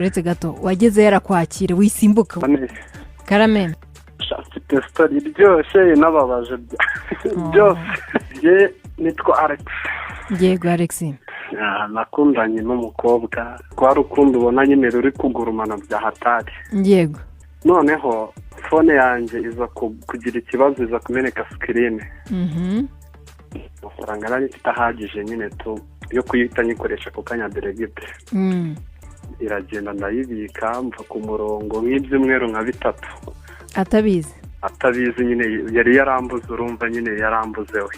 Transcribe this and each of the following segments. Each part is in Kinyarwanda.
Uretse gato, wageze yarakwakira, wisimbuka. Karame. Mfite story iryoshye inababaje byose. Njye nitwa Alex. Yego, Alex. Nakundanye n'umukobwa, rwa rukundo ubona nyine ruri kugurumana bya hatari. Noneho phone yanjye iza kugira ikibazo, iza kumeneka screen. Amafaranga nari mfite ahagije nyine tu yo kuyita nyikoresha ako kanya direct. Iragenda, ndayibika, mva ku murongo nk'ibyumweru nka 3. Atabizi? Atabizi nyine, yari yarambuze, urumva nyine yarambuze we.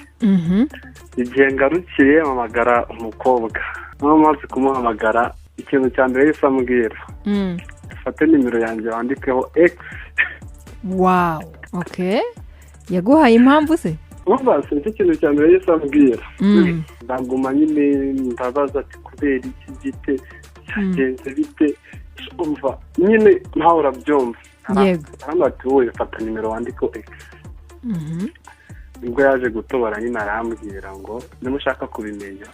Igihe ngarukiye mpamagara umukobwa, niba maze kumuhamagara, ikintu cya mbere yahise ambwira: "Fate nimero yanjye wandikeho ex." Wow, okay, yaguhaye impamvu se? Urumva se, nicyo kintu cya mbere yahise ambwira. Ndaguma nyine ndabaza ati: "Kubera iki? Gite? Byagenze bite?" Umva nyine nawe urabyumva. Arambwira ati: "Wowe fata nimero wandikeho ex." Nibwo yaje gutobora nyine, arambwira ngo: "Niba ushaka kubimenya,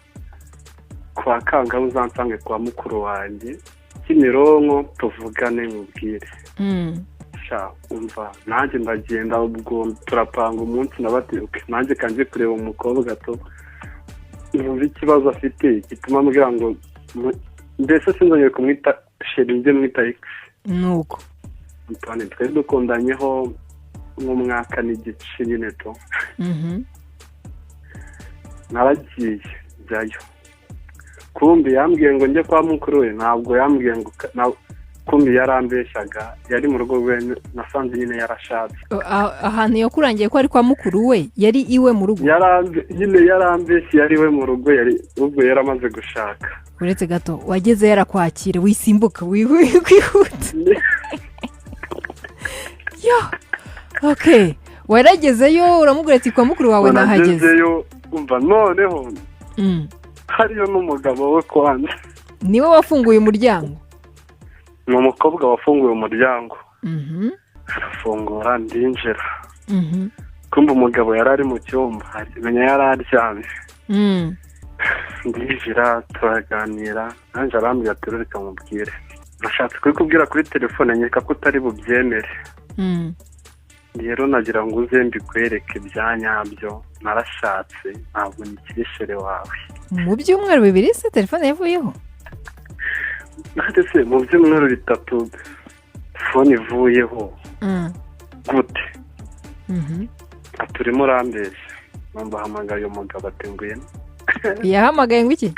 kwa kangahe uzansange kwa mukuru wanjye Kimironko, tuvugane mubwire." Sha, umva, nanjye ndagenda, ubwo turapanga umunsi nabati: "Nanjye kanjye kureba umukobwa to numva ikibazo afite gituma ambwira ngo mbese sinzongere kumwita chéri, njye mwita ex." Nuko. Antoine, twari dukundanyeho nk'umwaka n'igice nyine to. Naragiye njyayo, kumbi yambwiye ngo njye kwa mukuru we, ntabwo yambwiye ngo kumbi yarambeshyaga, yari mu rugo rwe, nasanze nyine yarashatse. Ahantu yakurangiye ko ari kwa mukuru we, yari iwe mu rugo? Nyine yarambeshye, yari iwe mu rugo, yari ubwo yaramaze gushaka. Uretse gato, wageze yarakwakira, wisimbuka, wihuta yo. Okay, waragezeyo uramubwira ati: "Kwa mukuru wawe nahageze." Nagezeyo, umva noneho hariyo n'umugabo we kwanza. Niwe wafunguye umuryango? Ni umukobwa wafunguye umuryango, arafungura ndinjira. Kumva umugabo yari ari mu cyumba, menya yari aryamye. Ndinjira, turaganira, nanjye arambwira ati: "Reka mubwire, nashatse kubikubwira kuri telefone nkeka ko utari bubyemere. Rero nagira ngo uze mbikwereke bya nyabyo, narashatse, ntabwo nikiri chéri wawe." Mu byumweru 2 se telefone yavuyeho? Ndetse mu byumweru 3 phone ivuyeho gute? Ati: "Urimo urambeshya." Numva ahamagaye umugabo ati: "Ngwino." Yahamagaye ngo iki?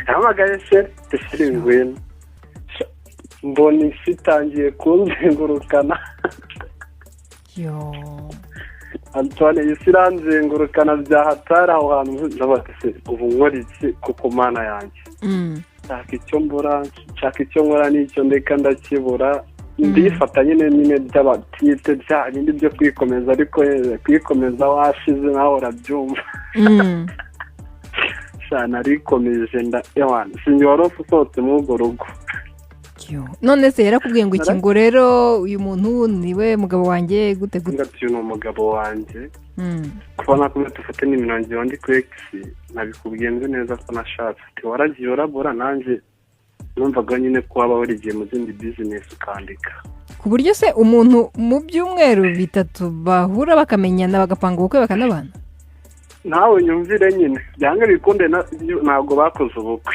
Yahamagaye chéri, chéri ngwino. Mbona isi itangiye kunzengurukana. Yo. Antoine, isi iranzengurukana bya hatari aho hantu. Ndabaza: "Se ubu nkora iki kuko Mana yanjye?" Nshaka icyo mbura, nshaka icyo nkora n'icyo ndeka ndakibura. Ndifata nyine nyine by'abatipe, bya bindi byo kwikomeza, ariko kwikomeza washize, nawe urabyumva. Sha, narikomeje nda ewana, sinjye wari usohotse muri urwo rugo. Yo. None se yarakubwiye ngo iki, ngo rero uyu muntu niwe mugabo wanjye, gute gute? Ngati: "Uyu ni umugabo wanjye." "Kuba nakubwiye dufate nimero yanjye wandike ex, nabikubwiye nzi neza ko nashatse." Ati: "Waragiye urabura, nanjye numvaga nyine ko waba warigiye mu zindi business ukandika." Ku buryo se umuntu mu byumweru 3 bahura, bakamenyana, bagapanga ubukwe, bakanabana? Nawe nyumvire nyine, byanga bikunde ntabwo bakoze ubukwe.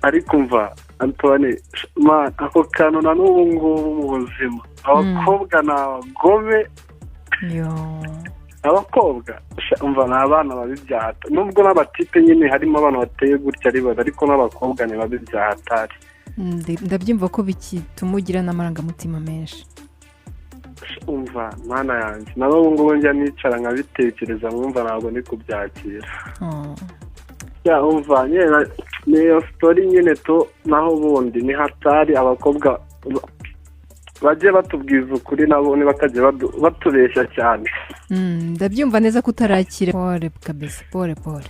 Ariko mva Antoine, man, ako kantu na n'ubu ngubu mu buzima, abakobwa ni abagome. Yo. Abakobwa sha, umva, ni abana babi bya hatari, nubwo n'abatipe nyine harimo abantu bateye gutya ari babi, ariko n'abakobwa ni babi bya hatari. Ndabyumva ko bikituma ugira n'amarangamutima menshi. Sha, umva mana yanjye, na n'ubu ngubu njya nicara nkabitekereza nkumva ntabwo ndi kubyakira. Oh. Ya, umva nyine niyo story nyine tu, naho ubundi ni hatari. Abakobwa bajye batubwiza ukuri nabo, ntibakajye batubeshya cyane. Ndabyumva neza ko utarakira, pole kabisa, pole pole.